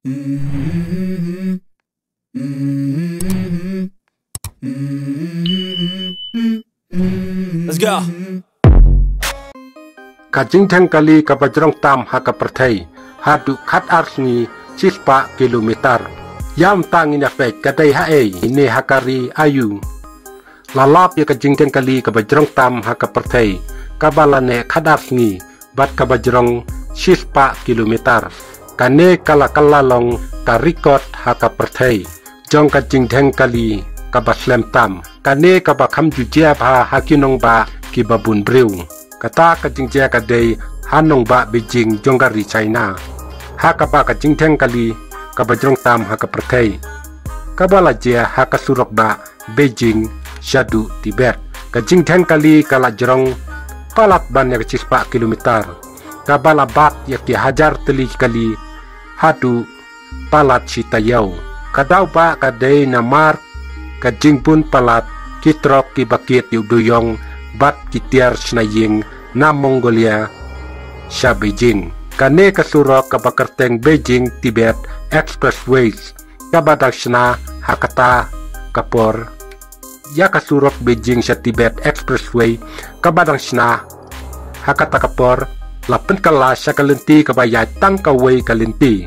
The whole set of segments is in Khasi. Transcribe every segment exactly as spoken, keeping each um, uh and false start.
Let's go. Ka jingdheng kali kaba jrong tam ha ka pyrthei haduh khatar sngi shispah kilometer. Ïa mynta ngin ïa peit ka dei haei ne ha ka ri aiu. La lap ïa ka jingdheng kali kaba jrong tam ha ka pyrthei kaba la neh khatar sngi bad kaba jrong shispah kilometer. Kane ka la kylla long ka record ha ka pyrthei jong ka jingdheng kali kaba slem tam. Kane kaba kham ju jia bha ha ki nongbah kiba bun briew. Kata ka jingjia ka dei ha nongbah Beijing jong ka ri China, ha kaba ka jingdheng kali kaba jrong tam ha ka pyrthei kaba la jia ha ka surok bah Beijing shaduh Tibet. Ka jingdheng kali ka la jrong palat ban ïa ka shispah kilometer kaba la bat ïa ki hajar tylli ki kali haduh palat shi taïew. Ka daw ba ka dei namar ka jingbun palat ki trok kiba kit ïa u duyong bad ki tiar shna ïing na Mongolia sha Beijing. Kane ka surok kaba kyrteng Beijing Tibet Expressway kaba dang shna ha kata ka por ïa ka surok Beijing sha Tibet Expressway kaba dang shna ha kata ka por la pynkylla sha ka lynti kaba ïaid tang kawei ka lynti.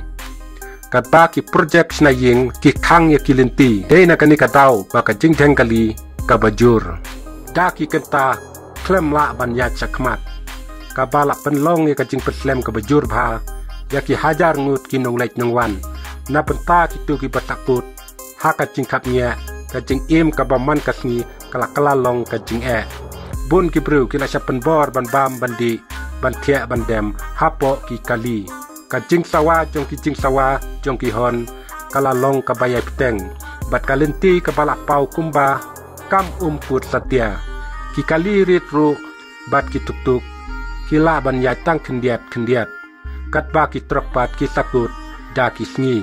Katba ki projek shna ïing ki khang ïa ki lynti. Dei na kane ka daw ba ka jingdheng kali kaba jur da ki kynta khlem lah ban ïaid shakhmat. Kaba la pynlong ïa ka jingpynslem kaba jur bha ïa ki hajar ngut ki nongleit nongwan. Na bynta kito kiba takut ha ka jingkhapngiah, ka jingim kaba man ka sngi ka la kylla long ka jingeh. Bun ki briew ki la shah pynbor ban bam ban dih ban thiah ban dem hapoh ki kali. Ka jingsawa jong ki jingsawa jong ki hon ka la long kaba ïai bteng bad ka lynti kaba la paw kumba kam um kut satia. Ki kali rit ruh bad ki tuktuk ki lah ban ïaid tang khyndiat khyndiat. Katba ki trok pat ki sakut da ki sngi.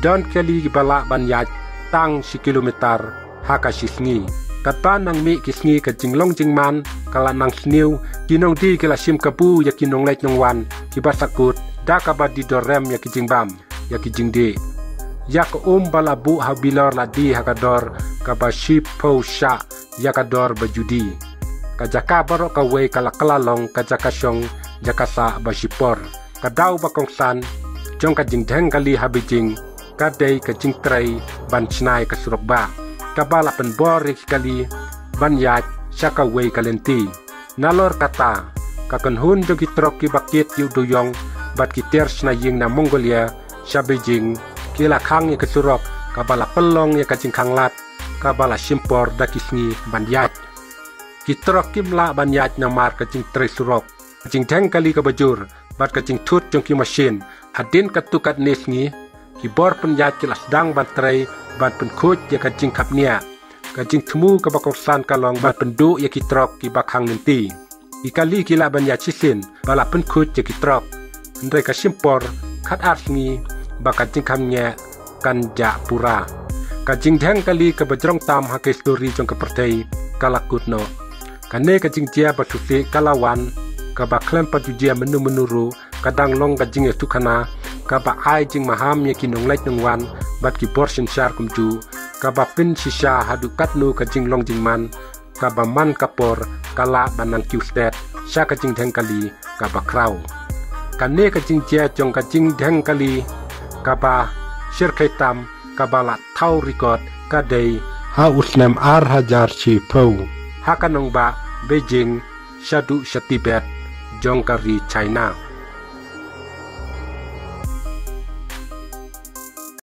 Don kali kiba lah ban ïaid tang shi kilometer ha ka shi sngi. Katba nang mih ki sngi ka jinglong jingman ka la nang sniew, ki nongdie ki la shim kabu ïa ki nongleit nongwan kiba sakut da kaba die dor rem ïa ki jingbam ïa ki jingdie. Ïa ka um ba la buh ha bilor la die ha ka dor kaba shiphew shah ïa ka dor ba ju die. Ka jaka baroh kawei ka la kylla long ka jaka shong jaka sah ba shipor. Ka daw ba kongsan jong ka jingdheng kali ha Beijing ka dei ka jingtrei ban shna ïa ka surok bah kaba la pynbor ïa ki kali ban ïaid sha kawei ka lynti. Nalor kata, ka kynhun jong ki trok kiba kit ïa u duyong bad ki tiar shna ïing na Mongolia sha Beijing ki la khang ïa ka surok kaba la pynlong ïa ka jingkhang lad kaba la shimpor da ki sngi ban ïaid. Ki trok kim lah ban ïaid namar ka jingtrei surok. Ka jingdheng kali kaba jur bad ka jingthut jong ki mashin. Hadien katto katne sngi ki bor pynïaid ki la sdang ban trei ban pynkhuid ïa ka jingkhapngiah. Ka jingthmu kaba kongsan ka long ban pynduh ïa ki trok kiba khang lynti. Ki kali ki lah ban ïaid shisien ba la pynkhuid ïa ki trok. Hynrei ka shimpor khatar sngi ba ka jingkhapngiah kan jah pura. Ka jingdheng kali kaba jrong tam ha ka histori jong ka pyrthei ka la kut noh. Kane ka jingjia ba shisien ka la wan kaba khlem pat ju jia mynno mynno ruh, ka dang long ka jingïathuhkhana kaba ai jingmaham ïa ki nongleit nongwan bad ki bor synshar kumjuh, kaba pynshisha haduh katno ka jinglong jingman kaba man ka por ka lah ban nang kiew stet sha ka jingdheng kali kaba khraw. Kane ka jingjia jong ka jingdheng kali kaba shyrkhei tam kaba la thaw record ka dei ha u snem ar hajar shiphew ha ka nongbah Beijing shaduh sha Tibet jong ka ri China.